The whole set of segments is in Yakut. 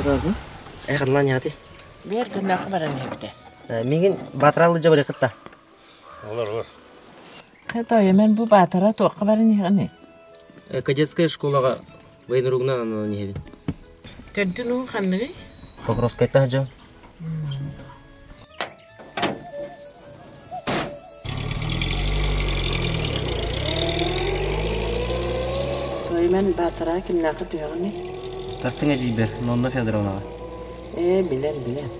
Эх, ханна ньаати? Биир күннээх баран иһэбитэ. Миигин Баатараалыы дьабарыа кытта. Олор, олор. Тоойо, мен бу Баатара туохха баран иһэҕиний? Кадетская школаҕа военругунан ананан иһэбин. Төрдүн уу ханныгый? Покровскайтан дьон. Тоойо, Баатара кимнээххэ түһэҕиний? Тастыҥ эдьиийбэр, Нонна Федоровнаҕа. Ээ, билэн, билэн.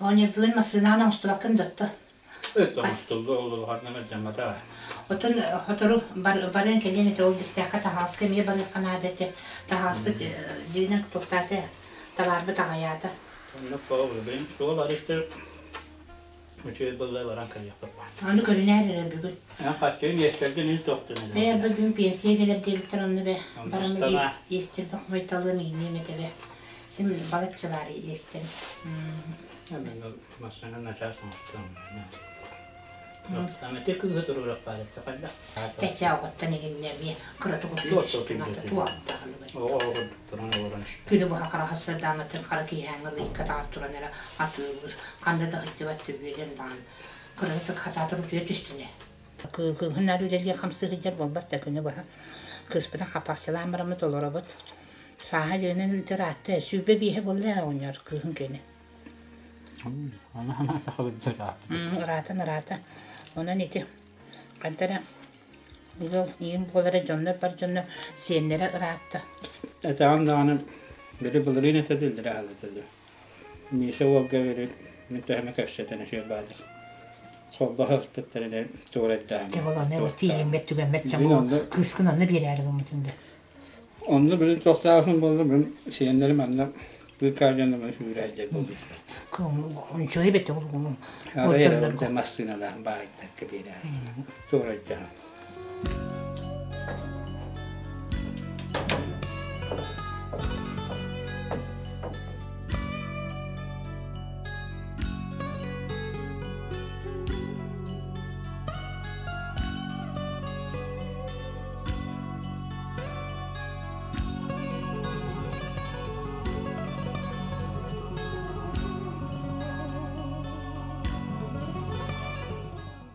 Оня бүгүн массыынаан оҥостубаккын дьотто. Оҥостуллу ол улаханнык алдьаммата. Отон сотору баран кэлиэн этэ ол бистээххэ таһааска эмиэ барыахха наада этэ. Таһааспыт дьиҥинэн туохтаата табаарбыт аҕайаата. Оннук баҕа суол арыйсыр үчүгэй буолла баран кэлиэхпит. Аны көрүнээр эрэ бүгүн. Хаччы миэстэргин ил тохтун. Бээ бүгүн пенсия кэлэр диэбиттэр онно бе барамы иэстэрбэх мойталыам иҥниэм этэ бе. Син балачча баар иэстэрим. Массыына начаас оҥостон. Ити кыыһы туруорах баар этэ хайдах? Тэчэ оҕоттон иһиннэ эмиэ кыратык Күнү быһа хара сардаҥатын хара киэһээҥҥи лыйка таҕар туран эрэ атыылыыр. Ханна да сылдьыбат түбүөлэн даҕаны. Кыратык хатаатар утуйа түстүнэ. Кыыһын наар үлэлии хамсыы сылдьар буолбат да күнү быһа. Кыыспытын хапаахчылаан бараммыт олоробут. Сааһа дьиэнэн ыраатта 25 буолла ээ оҕонньор кыыһын киэнэ. Ыраатан ыраата. Онон ити ханта эрэ ыал иин буолара дьоннор бар дьоннор сиэннэрэ ыраатта. Этэҕин даҕаны били былырыын этэ дииллэрэ аһалытыллар. Миша уолга били мин төһөмө кэпсэтэн үчүгэй баалар. Холбоһо ыстыттар туора эрдэҕин. Дьэ ол аны тиийиммэт түгэммэт дьон кыыскын онно биэрээри гыммытын да. Онно билин туохтааҕын буолла мин сиэннэрим анна быыкаа дьонум сүүрээдьэр буолбуттар. Ончуой бэт ол Арай эрэ массыыналаах баайдарга биэрээр. Туорайдаһан.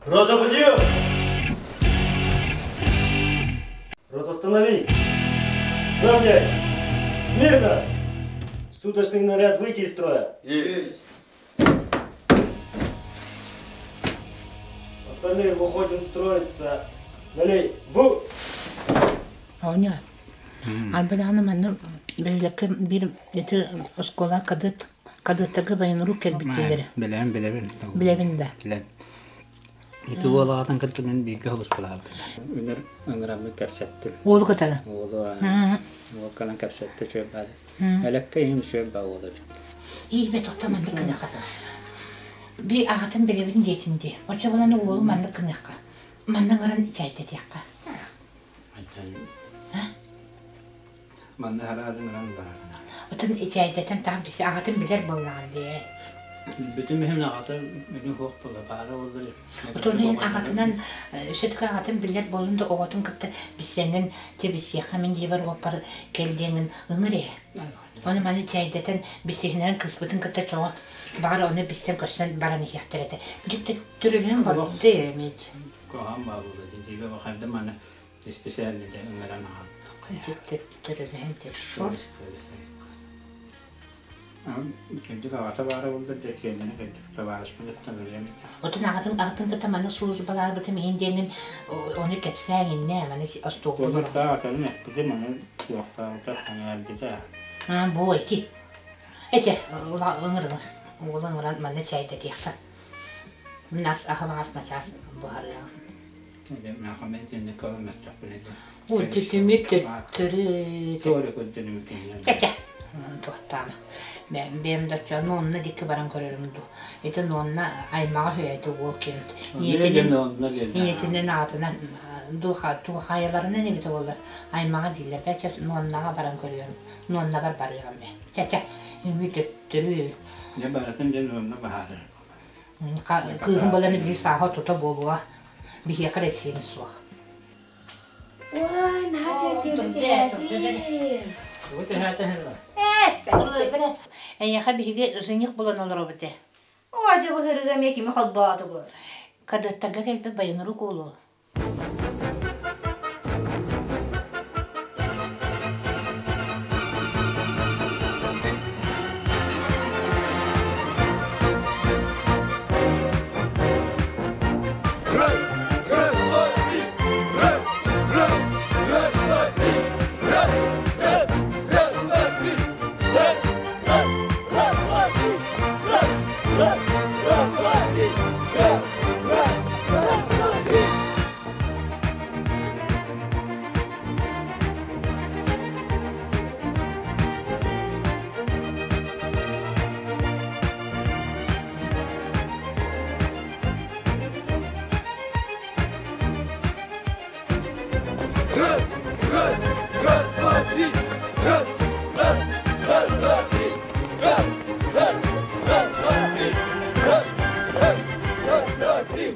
Рота, подъем! Рота, остановись! Равнять! Смирно! Суточный наряд выйти из строя! Есть! Остальные выходим строиться. Налей в! Оня, Арбадааны манна бөһүөлэккэ биир ити оскуола кадет кадеттарга военрук кэлбиттиилэрэ. Билэбин, билэбин. Билэбин да. Билэн. Ити уол аҕатын кытта мин бииргэ холуспалаабытым. Үнэр ыҥыраммын кэпсэттим. Уолу кытары. Уолу уол кэлэн кэпсэтти үчүгэй баады. Элэккэ иһин үчүгэй баа уол эбит. Иибэ тоқта маннык гыныахха. Би аҕатын билэбин диэтин дии. Оччо булан уолу маннык гыныахха. Манна баран чэйдэтиэххэ. Манна араатын ыран барар. Отон ичээйдэтэн таһан биси аҕатын билэр буоллаҕын дии. Бүтүн иһин аҕата мин суох буолла баара буоллар. Отон иһин аҕатынан сөтүкэ аҕатын билэр буоллун да оҕотун кытта биссэҥҥин чэ биссиэххэ мин дьиэбэр уоппар кэл диэҥҥин ыҥыр ээ. Ону маны чээйдэтэн биссиһинэрин кыыспытын кытта чоҕо баҕар ону биссэн көрсөн баран иһиэхтэр этэ. Дьиктэ түрүлүөн барды эмиэ. Куһаҕан баа буолла дии хайда маны исписээлинэ ыҥыран аҕалбыт. Төрөлөһөн шор. Кырдьык аҕата баара буоллар дьэ киэннэрэ кырдьык табаарыспын кытта билиэм этэ. Отун аҕатын аҕатын кытта маны службалаабытым иһин диэҥҥин ону кэпсээҥ иннэ маны остуолга Буолуохтаах атарын эппитим ону суохтаабыта сэҥээрбитэ. Бу ити. Эчэ ыҥырыҥыр. Уолу ыҥыран манна чэйдэтиэххэ. Мин ас аһымаҕас начаас буһарыаҕым. Түтүмү төттөрү Чэ-чэ туохтаама. Бэйэм доччо нуонна дикки баран көрөрүм дуу. Ити нуонна аймаҕа үһү уол ким ийэтинэн ийэтинэн аҕатынан туохайаларынан эбитэ буоллар аймаҕа дииллэр. Бэчэ нуоннаҕа баран көрүөм. Нуоннабар барыаҕым бэ. Чэ-чэ үмү төттөрү. Дьэ барытын дьэ нуонна баһаарар. Кыыһым баланы били сааһа тута буолуо. Биһиэхэ эрэ сиэн суох. Ой, наһаа үчүгэй Эйиэхэ биһиги жених булан олоробут ээ. Оо, дьэ быһырыга эмиэ кими холбоотугут? Кадеттарга кэлбит байынырык уолу. Раз, раз, два, три. Раз, раз, раз, два, три. Раз, раз, раз, два, три. Раз, раз, раз, два, три. Раз, раз, раз, два, три. Раз, раз, раз, два, три. Раз, раз, раз, два, три. Раз, раз, раз, два, три. Раз, раз, раз, два, три. Раз, раз, раз, два, три.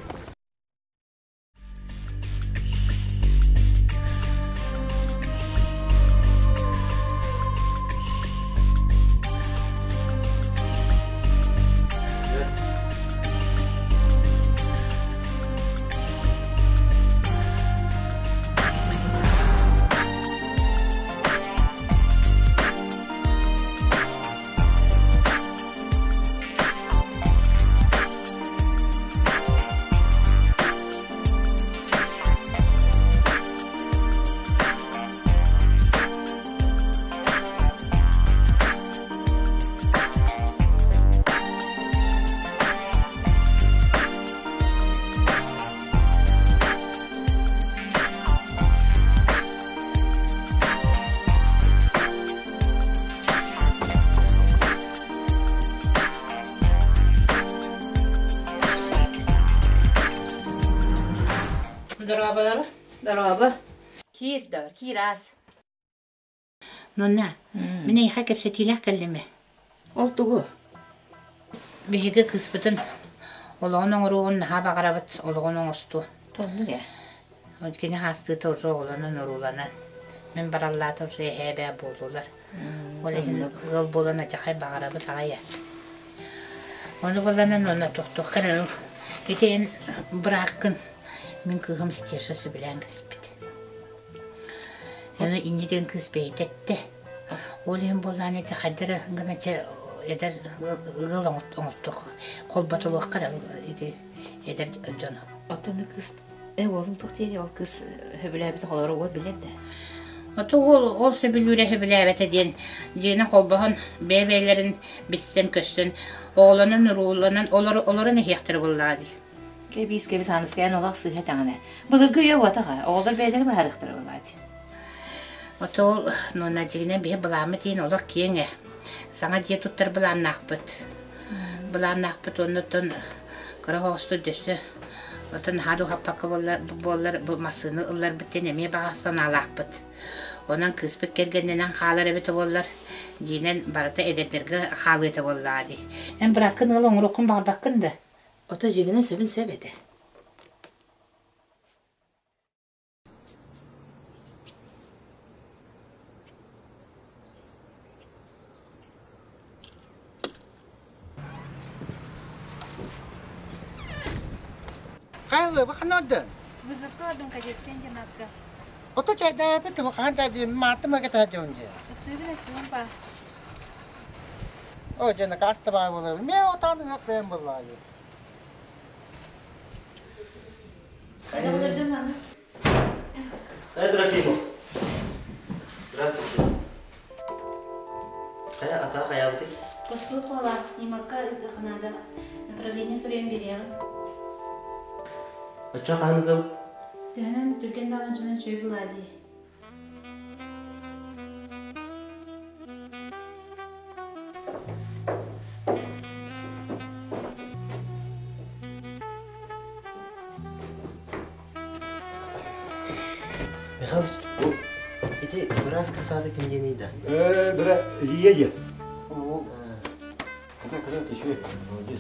Дорооболору. Дорообо. Киир доор, киир аас. Нонна, мин эйиэхэ кэпсэтиилээх кэллим ээ. Ол тугу? Биһиги кыыспытын олоҕун оҥоруоҕун наһаа баҕарабыт, олоҕун оҥостуо. Толлук ээ. Кини хаастыыта уже оҕолонон урууланан. Мин бараллаата уже эһээ-эбээ буоллулар. Ол иһин ыал буолан ачахай баҕарабыт аҕай ээ. Ону буланан уонна тохтуохха эрэ ыл. Ити эн бырааккын мин кыыһым Стеша сөбүлээн кэспит. Ону инньэ диэн кыыс бэйэтэ эттэ. Ол иһин буоллаҕына ити хайда эрэ гына чэ эдэр ыал оҥостуох холботулуохха эрэ ити эдэр дьону. Оттон кыыс э уолум туох диэри ол кыыс сөбүлээбит оҕолоро уол билэр да. Ото уол ол сөбүлүүрэ сөбүлээбэтэ диэн дьиэни холбоһон бэйэ-бэйэлэрин билсэн көрсөн оҕолонон урууланан олорон иһиэхтэрэ буоллаҕа дии. Кэбиис кэбис Ааныскайан олох сыыһа этэҕинэ. Былыргы үйэ буотаҕа, оҕолор бэйэлэрэ быһаарыахтара буолааччы. Ото ол нуона дьиҥинэн биһи былааммыт иһин олох киэҥ ээ. Саҥа дьиэ туттар былааннаахпыт. Былааннаахпыт уонна оттон кыра оҕостор дөссө оттон наһаа да уһаппакка буоллар, буоллар бу массыына ылларбыт диэн эмиэ баҕа санаалаахпыт. Онон кыыспыт кэргэннэнэн хаалар эбитэ буоллар, дьиэнэн барыта эдэрдэргэ хаалыа этэ буоллаҕа дии. Эн бырааккын ыал оҥоруоххун баҕарбаккын да? Ото дьиҥинэн сөбүн сөп этэ. Хайалыы ханардын? Вызовка бардым кадетскай интернатка. Ото чайдааппыт кым хаан чайдыым мааттым кэтээдьон дьэ. Ыксыыбын ыксыыбын па. О дьэ накаас табаа буолар. Мэ отаан ыһыах бэйэм буоллаҕа. Эй, Трофимов. Здравствуйте. Хайа, ата хайаабытый? Тостуу туолаах снимокка ыытыахынаада направление суруйан биэриэҕим. Оччо хаһан Төһөнөн түргэн даҕаны дьонун чөй булаа дии. Михалыч, бу ити быраас касаата ким диэний да? Э, бра, Илья диэн. Когда, когда ты еще? Молодец.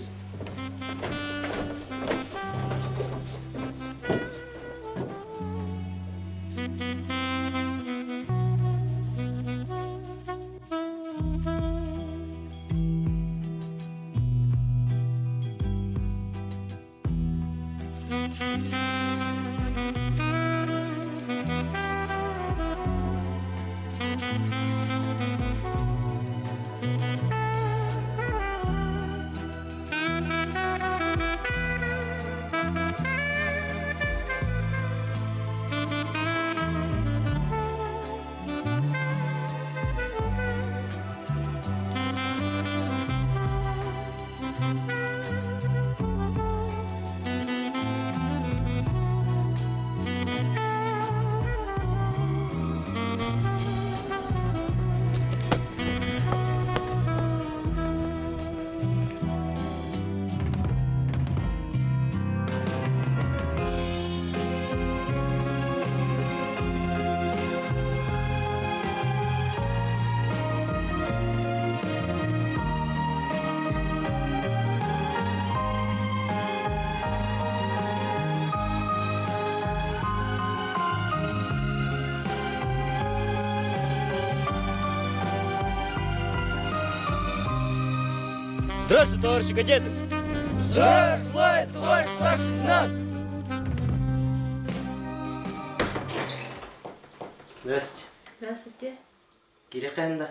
Здравствуйте, товарищи кадеты! Здравствуй, товарищ старший лейтенант! Здравствуйте. Здравствуйте. Кириэххэ да?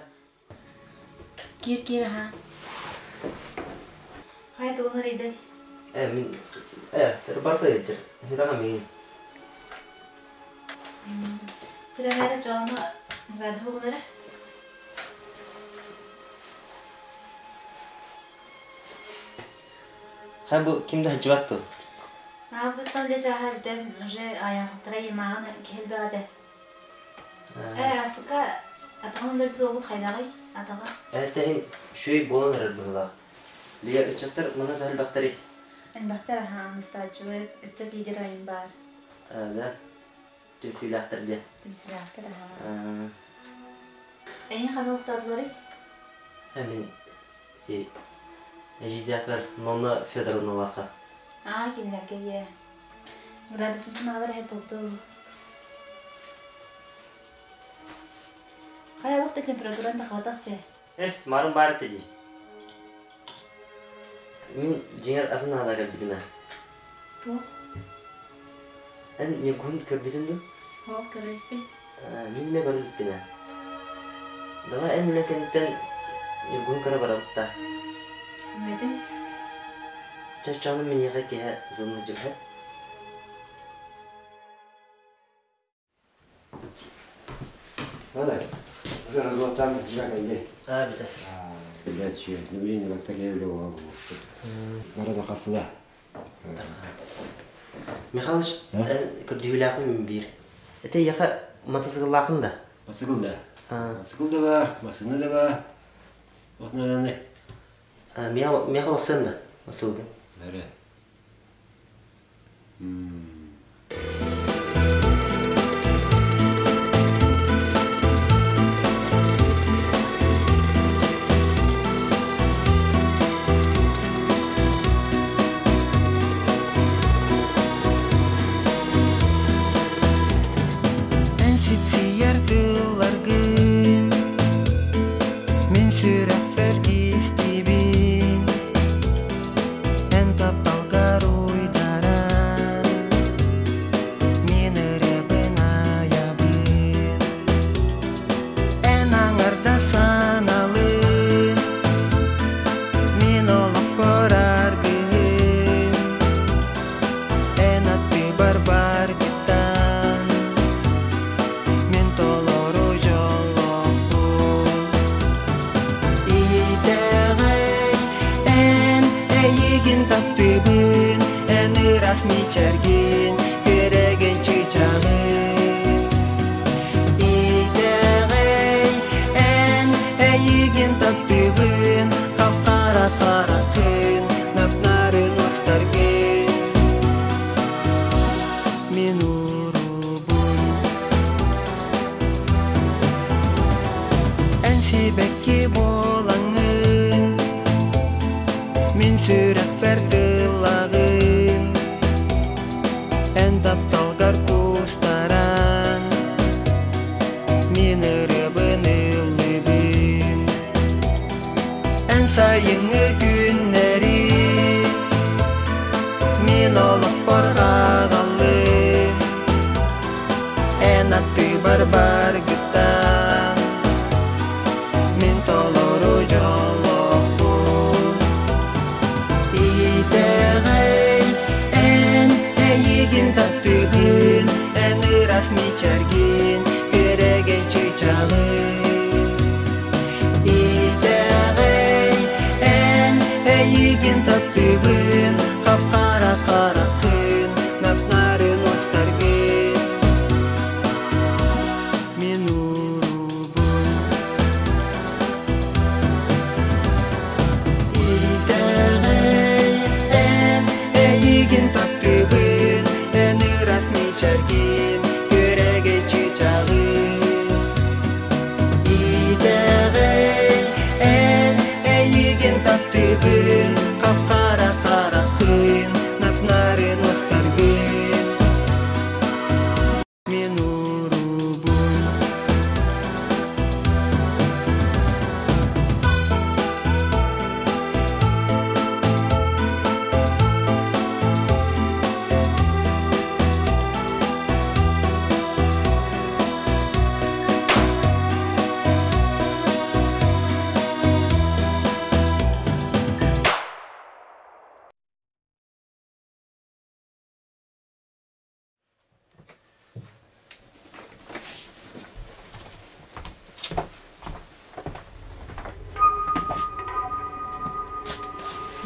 Киир киир аха. Хайа тугун арыйдай? Э, мин... Э, барта ыалдьар. Хүрэҕэ миигин. Сирэҕээрэ чоҕону градуһу булара. Хай бу ким да сылдьыбат дуо? Аабыттан үлэ чааһа бүтэн уже айаатахтара имааҕын киһи элбэх этэ. Э, ааспыкка атаҕын өлөрбүт уолгут хайдаҕый? Атаҕа? Этэһин үчүгэй буолан эрэр быһыылаах. Лия ыччаттар манна да элбэхтэрий? Элбэхтэр аһаа, мустааччыбыт, ыччат лидер айым баар. Да, түмсүүлээхтэр диэн. Түмсүүлээхтэр аһаа. Эйин ханна олохтоотуларый? Мин ити эдьиийдээхпэр Нонна Федоровналаахха. Аа, кинилэргэ ийэ. Градусытын аалар эһэ буолду. Хайалык да температуран тахабатах чэ. Эс, марын баар этэ дии. Мин дьиҥэр атын наада кэлбитим ээ. Туох? Эн Ньургуһун көрбүтүн дуу? Ол көрөйбүн. Мин эмиэ көрбүппүн ээ. Давай эн үлэ кэнниттэн Ньургуһун көрө барабыт да. Билбэтим. Чаччааны миниэхэ киһи зонна дьыбһэ. Ана, уже разлотам кэлли. Аа, бүтэ. Билээччи, билин бакта кэлэ буолар. Бара да хасыла. Михалыч, эн көрдүүлээхпин мин биир. Ити яха матасыгыллаахын да? Масыгыл да. Масыгыл да бар, масына да бар. Отнаны. Михал сын да, масылгын. Бәрі. эйигин таптыыбын, эн ыраас мичээргин, көрөгөн чыычааҕын. Итэҕэй, эн эйигин таптыыбын, хап-хара хараххын, нап-нарын уостаргын. Мин уруубун. Эн сибэкки буолаҥҥын, мин сүрэхпэр тыллаҕын. Эн тапталгар куустаран, мин ырыабын ыллыыбын. Эн сайыҥҥы күннэри мин олохпор аҕаллым. Эн аттыбар баргыттан, мин толору дьоллоохпун. Итэҕэй, эн эйигин таптыыбын, эн ыраас мичээргин, күөрэгэй чыычааҕын. Итэҕэй, эн эйигин таптыыбын, хап-хара хараххын, нап-нарын уостаргын. Мин уруубун. Итэҕэй, эн эйигин таптыыбын, эн ыраас мичээргин, күөрэгэй чыычааҕын. Итэҕэй, эн эйигин таптыыбын, хап-хара хараххын, нап-нарын уостаргын. Мин уруубун.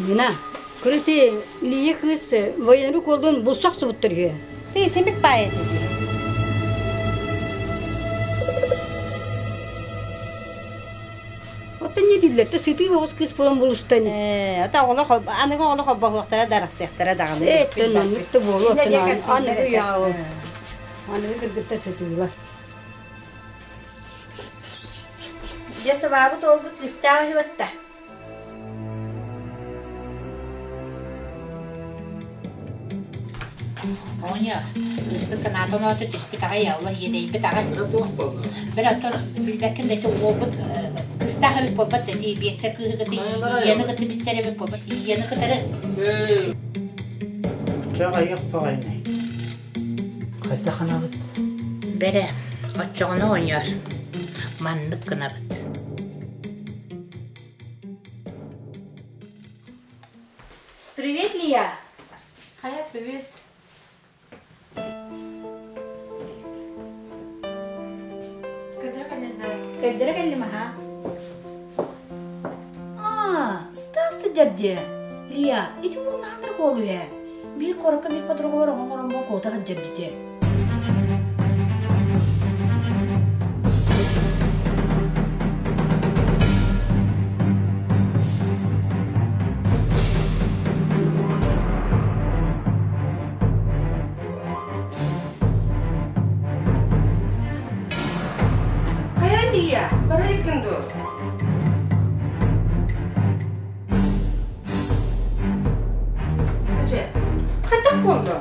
Нина, көрүти Лия кыыс военный колдун булсақ субуттар үһү. Ты семик баайы дии. Оттон не дииллэр, те сытыы оҕус кыыс буолан булустан. Э, ата оҕолор аныгы оҕолор холбоһуохтара дарахсыахтара даҕаны. Э, оттон оннук да буолуо, оттон аныгы үйэҕэ аныгы кыргытта сытыылар. Дьэ сыбаабыт уолбут кыыстаах үһү батта. Оня, кыыспыт санаата оноото түспүт аҕай алла иэдэйбит аҕай. Бэл оттон билбэккин да уолбут кыстаах эбит буолбат эти биэссэр кыыһы кытта ийэни кытта билсэр эбит буолбат ийэни кытары Оччоҕо айыах баҕайыный. Хайдах гынабыт? Бэрэ, оччоҕуна оҕонньор, маннык гынабыт. Привет, Лия. Хайа, привет. Көдөрө кэллин да? Көдөрө кэллим аха. А, Стас сылдьар дии. Лия, ити уол нааныр буолу үһэ. Биир куоракка биир подругалар оҥоҥ оромбон куота сылдьар дии. Хайа Лия, бара иликкин дуо? Эчэ, хайдах буолла?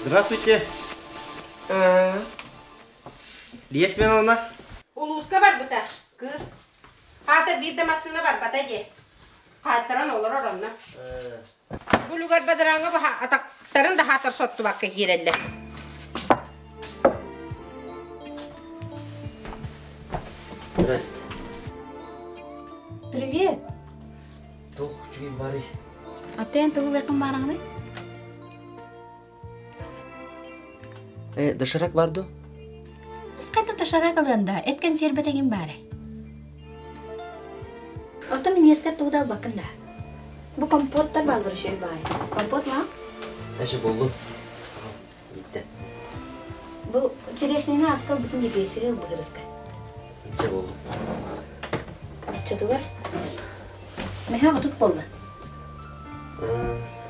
Здравствуйте. Лия Семеновна. Улууска барбыта, кыыс. Хаата биир да массыына барбата дии. Хааттаран олорор онно. Бу үлүгэр бадарааҥҥа атахтарын да хаатар соттубакка киирэллэр. Здрасте. Привет. Туох үчүгэй барый? Аттен тугу бараҕыный? Доширак бар ду? Ысқайта доширак ылыан да, эт кэнсиэрбэтэгин баары. Оттон минньиэскэр тугу да ылбаккын да. Бу компоттар бааллар үчүгэй баай. Компот ма? Эше болду. Битте. Бу черешняны аска ылбытын дебиэсигэ ылбыгырыска. Дьэ болду. Оччотугар Мэһэ отут буолла.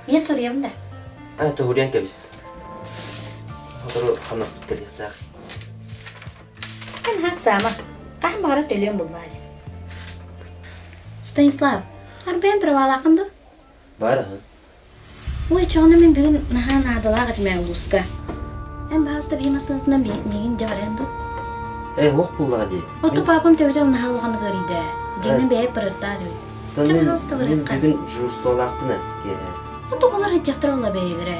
Ийэ суруйабын да. А, тоһуруйан кэбис. Сотору хамнаспыт кэлиэхтээх. Эн хаак саама. Хаһан баҕарар төлүөм буллаа. Станислав, арбайан правалаахын да? Бар аһы. Ой, чоҕуна мин бүгүн наһаа наадалаах этим ээ улууска. Эн баһаста биһи массыынатынан миигин дьэ барыан дуу? Э, уох буллаҕа дии. Ото папам төбөтө наһаа улаханнык ыарыйда. Дьиҥинэн бэйэ барыахтаах үһү. Чэ, пожалуйста, Мин барыахха. бүгүн дежурстволаахпын ээ, киэһэ. Ото оҕолор ыдьахтар буолла бэйэлэрэ.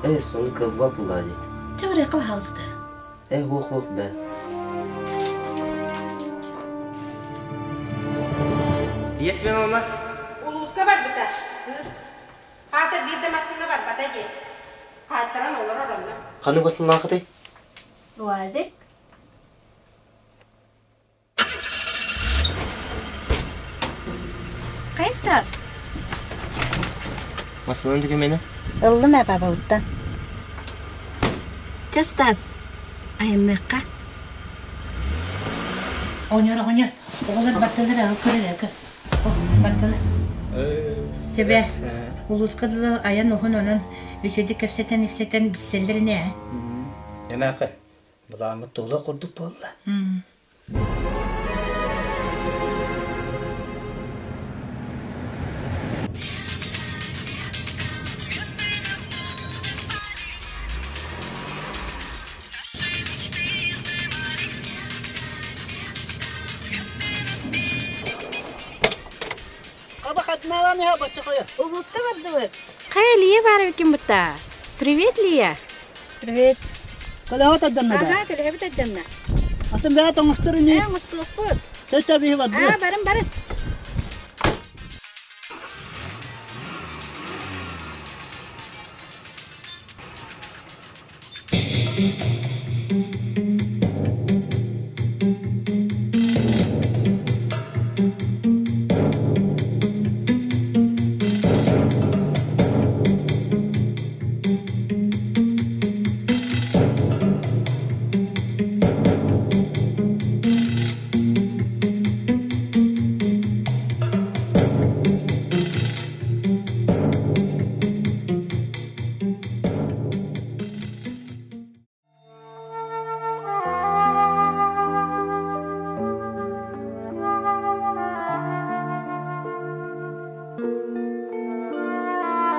Э, сону кылба буллаҕа дии. Чэ, барыахха, пожалуйста. Э, уох-уох бээ. Лия Семеновна. Улууска барбыта, кыыс. Хаата биир да массыына барбата дии. Хааттаран олорор онно. Ханнык басыллаахытай? Уазик. Хайстас? Массыынан түгэмэнэ? Ыллым ээ папабыттан. Чэ, Стас, айанныахха. Оҕонньор, оҕонньор, оҕолор баттылар, аҕа көрөр, көр. Баттылар. Тебе, улууска дылы айан уһун онон үчүгдүк кэпсэтэн-ипсэтэн билсэллэр ини ээ. Эмээхэ, былааммыт туола курдук буолла. Улууска бардыбыт. Хайа Лия баар эбиккин бытта. Привет, Лия. Привет. Көлөһө тадданна да. Ага, көлөһөбүт тадданна. Атын бэйэ тоҥостор ини. Ээ, оҥостуохпут. Төтө биһи бардыы. Аа, барын, барын.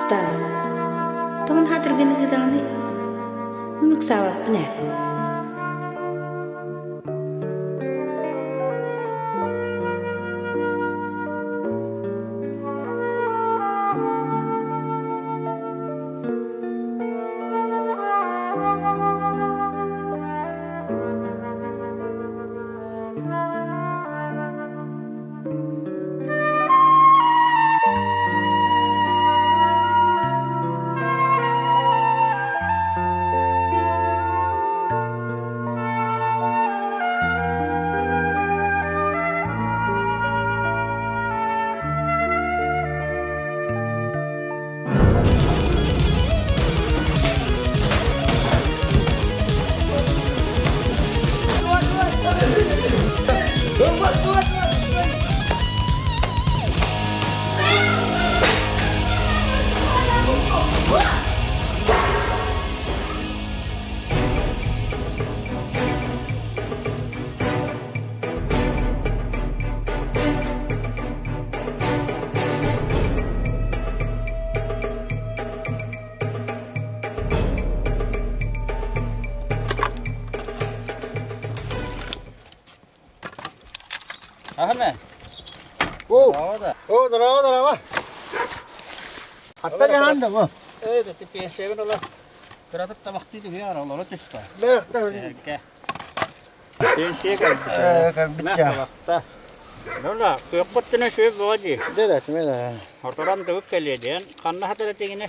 Стас, тоҕон хаатыргын ыһыытаҕыный? Мин ыксаабаппын ээ. Ахаме. О, о, здорово, здорово. Хатта жахан да бу. Э, ты пенсияга ола. Кыратык тамакты түһэ олоро түстэ. Бэх, Пенсия кэлбит. Кэлбит. Lola, кыахпыттына шөп боҕа дии. Дэ да, Хоторон дыбык кэлиэ диэн. Ханна хатара тигине?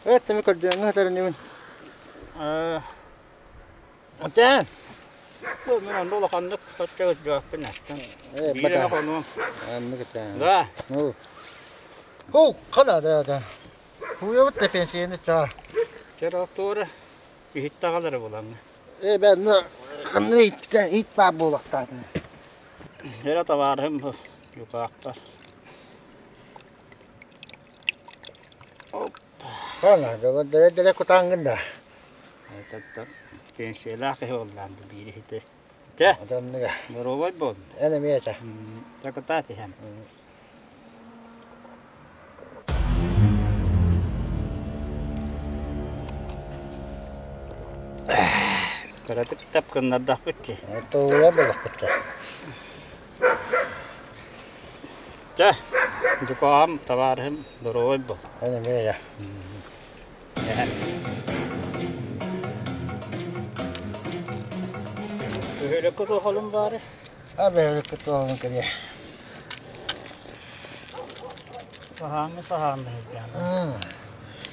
Э, теми көрдүөҥҥэ хатарыныбын. Отен. Бу мен онно улаханнык соччо жуаппын аттан. Э, Биир эмэ хонуом. Аннык этэ. Да. Ну. Ху, хана да да. Хуйабыт да пенсияны чаа. Чер туора иһит таҕалары булаҥҥа. Э, бэн, ханна иттен ит баар буолуохтаата. Чера табаарыһым бу юкаахтар. Хана, дала дала дала кутаангын да. Этаттан пенсиялаах киһи буоллаан биир иһити. Чэ, Отонныга. доруобай буол. Эн эмиэ этэ. Такытаат иһэм. Кыратык тап гыннардахпыт дии. Тугуя буолахпыт. Чэ, дьукаам, табаарыһым, доруобай буол. Эн эмиэ Өһөлөккө туохолум баары? А бөһөлөккө туохолум кэлиэ. Саһааҥҥы саһаанна сылдьаан.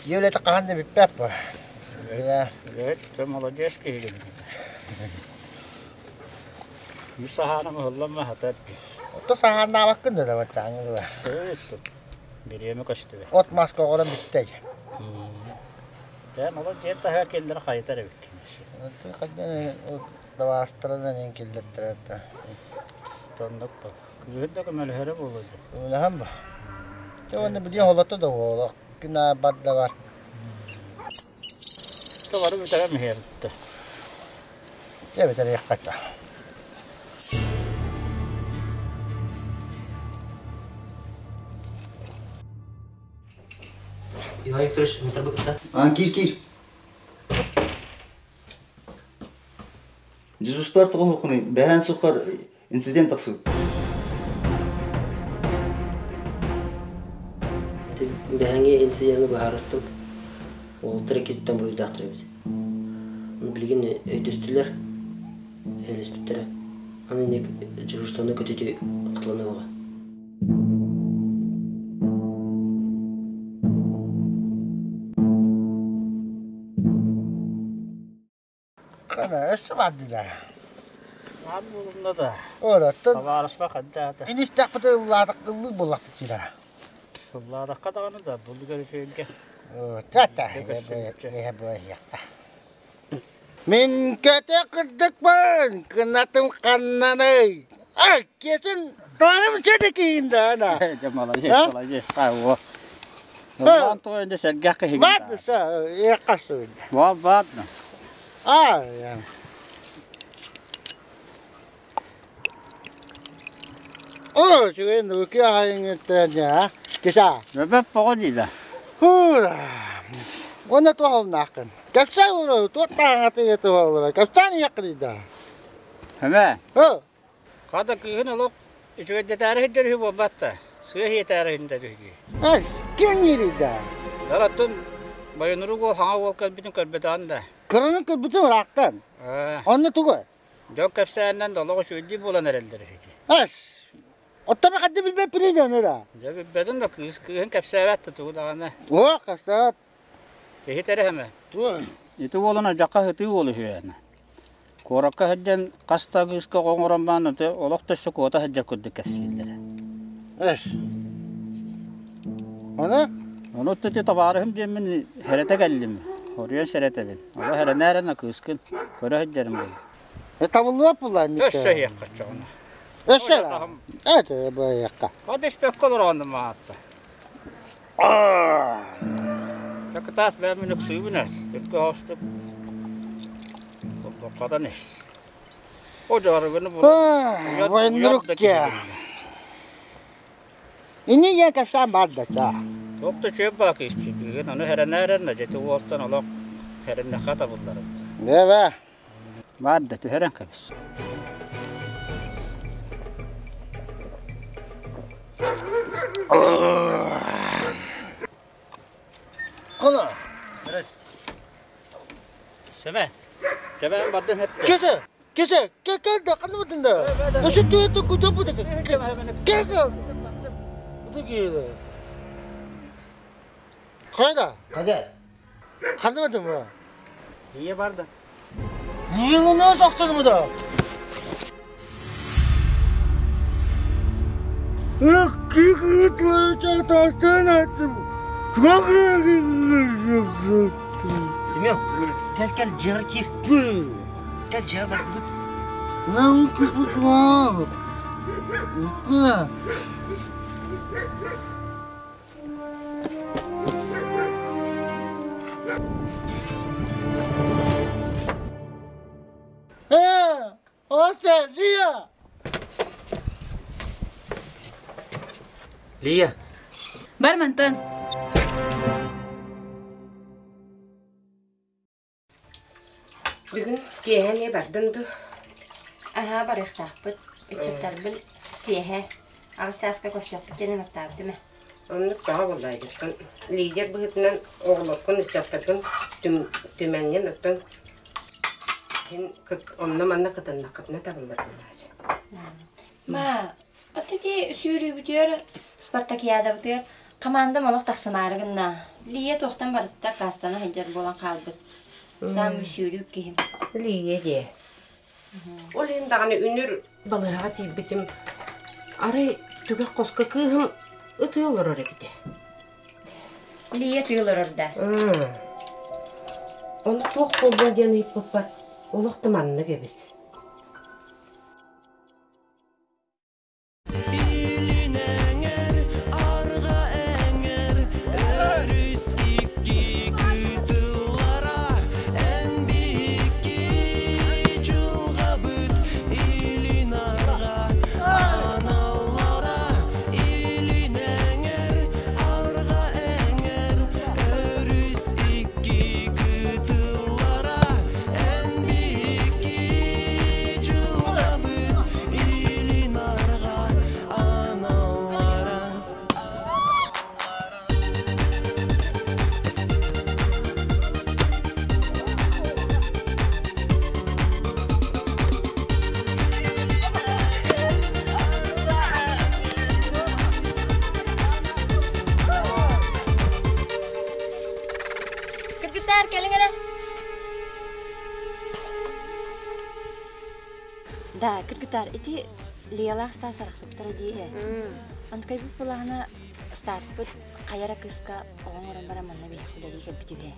Юля хаһан да бүппэт бу. Үлэһит, молодец киһигин. Бу саһааным ыһыллан хатар. Отто саһааннаабаккын да баччааҥҥы. Бириэмэ көстүбэт. От маска оҕорон бүттэй. Дьэ, молодец, дьиэ таһыгар киллэр хайытар эбиккин. Табаарыстарынан киллэртэрэ. Тоннук бу. Кыыһын да көмөлөһөрө буолуо дии. Көмөлөһөн бу. Чэ уонна билиэн холото да уолах. Күн аайы бар да бар. Толору бүтэрэ миһиэбиттэ. Чэ бүтэриэххэ да. Иван Викторович, ыҥырбыт кытта. А, киир, киир. Дежурствар тоҕо суоххунуй? Бэһээн суххар инцидент тахсыбыт. Бэһэҥҥи инцидены быһаарыстым. Уолаттар иккиттэн буруйдаахтар эбит. Билигин өйдөстүлэр, өйдөспүттэрэ. Аны инник дежурствоны көтүтүү хатыланыаҕа. Kana өссө бардылар. Баар буолунна да. Ораттан Табаарыспа хаддаата. инистахпыты ыллаатах ыллыы буоллахпыт дьида. Ыллаатахха даҕаны да булгар үчүгэйгэ. Тата, Мин кэтэ кырдыкпын, кынатым ханнаный. Ай, кесин туарым чедекин да ана. Дьэ, молодец, молодец, та о. Ыллаан тоҕо инде сэргэх киһигин. Баат са, еққасы. Баат баат. А, О, чүгэн үкэ ахайын Киса. Бөбөп боҕо дида. Хура. Оны туһалнаахын. Кэпсээ олору, туоттааҥаты туһаллара. Кэпсээн иэккирида. Хэмэ. О. Хата кыыһын олох үчүгэйдэтээри сылдьар үһү буолбат Сыа иэтээри сылдьар үһү. Ас, ким нирида? Дараттын байыныру уол хаҥа уол кэлбитин көрбөтөөн да. Кыраны көрбүтүн ыраахтан. Онно тугу? Дьон кэпсээнинэн да олох үчүгэйдии буолан эрэллэр үһү. Ас. Оттон хадды билбэппин дьону да. Дьэ билбэтим да кыыс кыыһын кэпсээбэт да тугу даҕаны. О, кэпсээбэт. Иһит эрэ хэмэ. Ити уолун дьакка сытыы уол үһү. Куоракка сылдьан хас да кыыска оҥорон баан олох да өссө куота сылдьар курдук кэпсииллэрэ. Эс. Ону? Ону ити табаарыһым диэммин хэрэтэ кэллим. Оруйан сэрэтэбин. Оҕо хэрэнээрэн кыыскын көрө сылдьарым буолла. Э табыллыбат буолла инник. Өссө иһиэххэ чоҕуна. Өссө Это быйакка. Хат испэккэ олорооннум маатта. Кытаас бэйэмин ыксыыбын ээ. Өткө оһостук. Холбоккодан ис. О дьоругуну бу. Военрукке. Ини я кэпсээн бар да та. Туох да үчүгэй баа киһи бүгүн ону хэрэнээрэн дьэти уолтан олох хэрэннэххэ табылларым. Бэбэ. Баар да түһэрэн кэбис. Кана. Здрасте. Сөмө. Төбө бардым хепте. Кесе. Кесе. Кел да канды бутында. Өсө төтө күтө бу Кел. Бу кире. Кайда? Кайда? Канды бутын бу? Ие барды. Нилini сактады бу да? Семен, кел кел жер кир. Кел жер бар бүгүт. Ne kız bu çuval? Utku. Ee, o sen Lia. Лия. Бар мантан. Бүгүн киэһэ бардын ду. Аха барыхтаахпыт. Ыччаттарбын киэһэ аҕыс сааска көрсүөхпүт диэн ымыртаабытым ээ. Оннук тоҕо буоллаайдыттан лидер быһыытынан оҕолоргун ыччаттаргын түмэҥҥин оттон һин онно-манна кытыннаххытына табыллар буолааччы. Ма, ата ти сүүрүүбүтүгэр спартакиадабытыгар командам олох тахсымаары гынна. Лия туохтан барыта аккаастана сылдьар буолан хаалбыт. Саам сүүрүүк киһим. Лия диэ. Ол иһин даҕаны үнүр балыыһаҕа тиийбитим арай түгэх хоско кыыһым ытыы олорор эбитэ. Лия ытыы олорор да? Ону туох буолбута диэн ыйыппыппар олох да маннык эбит. Кыргыттар, кэлиҥ эрэ. Да, кыргыттар, ити Лиялаах Стас арахсыбыттара дии ээ. Онтукайбыт былаана Стаспыт хайа эрэ кыыска оҕо оҥорон баран манна биһиэхэ үлэлии кэлбит үһү.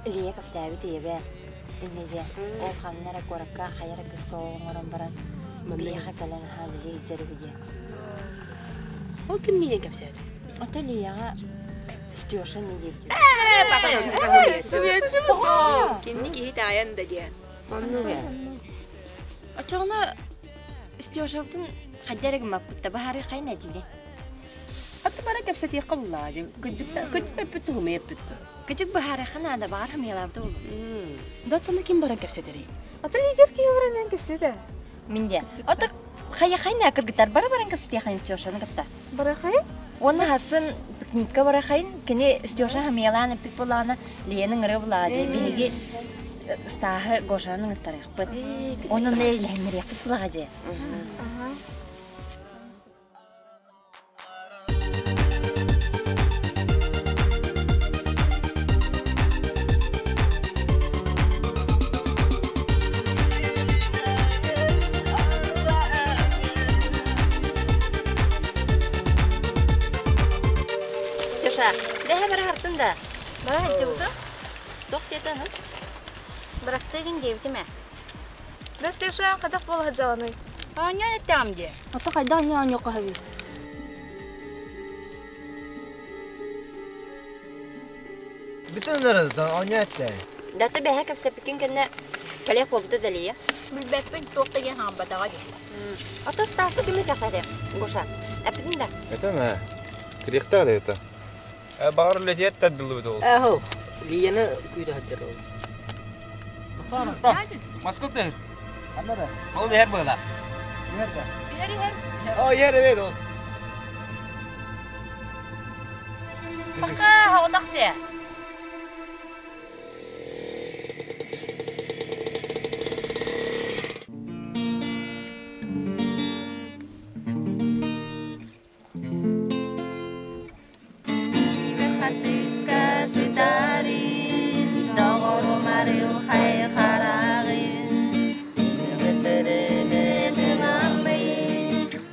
Лия кэпсээбит ийэбэ иннэ дьэ ол ханна эрэ куоракка хайа эрэ кыыска оҕо оҥорон баран биһиэхэ кэлэн аһаа үлэлии сылдьар үһү диэн. Ол кимниин кэпсээтэ? Ото Лияҕа Стеша не диэбит. Кинини киһи таайан да диэн. Оннук ээ. Оччоҕуна Стешабытын хайда эрэ гыммаппыт да баһаарый хайын этини. Аты бара кэпсэтиэххэ буллаҕа дии. Кыдьык кыдьык эппит туһумай эппит. Кыдьык быһаарыахха наада баҕар хамыйалаабыта буолуо. Датаны ким баран кэпсэтэрий? Ата лидер киһи баран кэпсэтэ. Мин де. Ото хайа хайна кыргыттар бара баран кэпсэтиэххин Стешаны кытта. Барахай? Уонна хасын пикникка барахайын кини Стеша хамыйалаан эппит буоллаҕына Лиянын ырыа буллаҕа дии биһиги Стаһы Гошаны ыҥыттарыахпыт. Онон илэһиннэриэхпит булаҕа дии. Стеша, бэһэ бара хартын да. Бара хajjыбыта. Тох диэтэ Бырастыгын диэбитим ээ. Да Стеша, хайдах буола сылдьаҕыный? Оонньоон эттэҕим дии. Ата хайдах оонньуохха сөбүй? Бүтүн ырыта оонньоо этте. Дата бэһэ кэпсэппиккин кэннэ кэлиэх буолбута дэлийэ. Билбэппин, туох да диэн хаампатаҕа дии. Ото Стаска кими кэхтэтэ? Гоша, эппитин да? Это на. Кириэхтээх да это. Баҕар үлэтиэт тардыллыбыт ол. Эһо, Лияны күүтэ сылдьар ол. Москва дэһэр. Ол иһэр быһыылаах. Иһэр да. Иһэр иһэр. О, иһэр эбит ол. Пока, оҕотох дьэ. Хатыска сытарын, доҕорум арылхай хараҕын,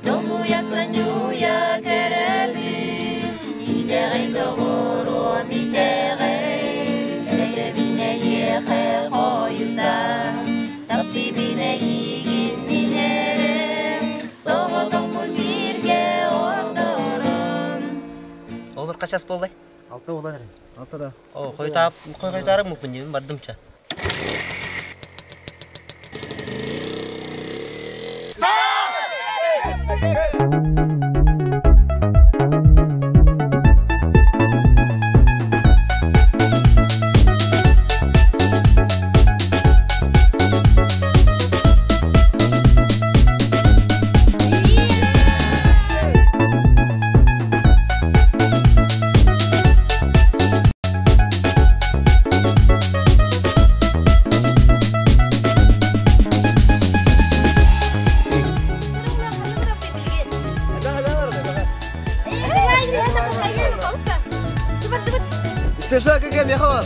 долгуйа сонньуйа көрөбүн, итэҕэй доҕоруом итэҕэй, этэбин эйиэхэ хойутаан, таптыыбын эйигин мин эрэ, соҕотохпун сиргэ ордорон. Олор хас буоллай? Алта буолан эрэ. Алта да. О, хойутаап, хойутаарым муппун диэн бардымча. Стеша, как я мехала?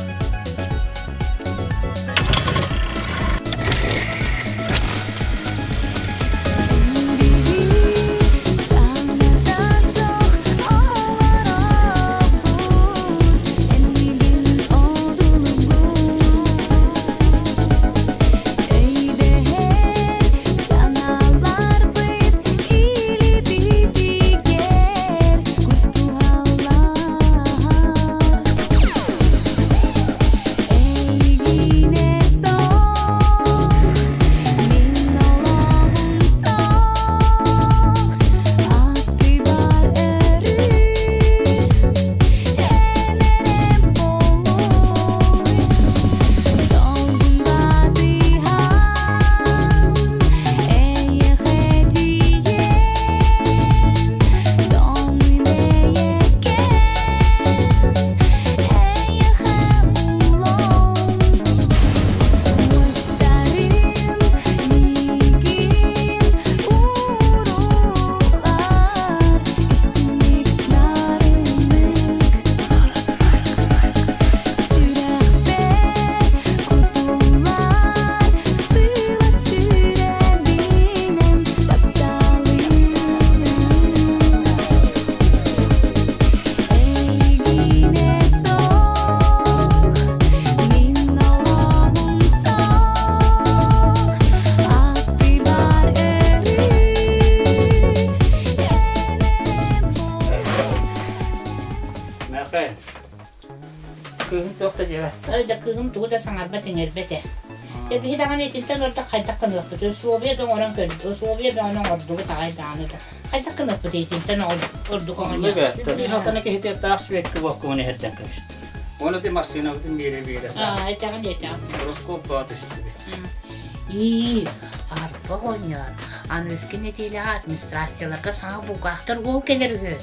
Мэхэ. Кыыһым туох да диэбэт. Да кыыһым тугу да саҥарбат иҥэрбэт ээ. Дьэ биһи даҕаны итинтэн ордук хайдах гыныахпыт? Условия да оҥорон көрдү, условия бөҕөнү оҥордубут аҕай даҕаны да. Хайдах гыныахпыт итинтэн ордук оҥоруохпут? Биһи киһитэ таах светке буоккугун иһэрдэн кэбистэ. Оны ти массыынабытын биэрэ-биэрэ. Аа, этэҕин этэҕин. Гороскоп баа түстүбүт. Ии, арба оҕонньор, аныыскы нэдиэлэҕэ администрацияларга саҥа булгаахтар уол кэлэр үһү.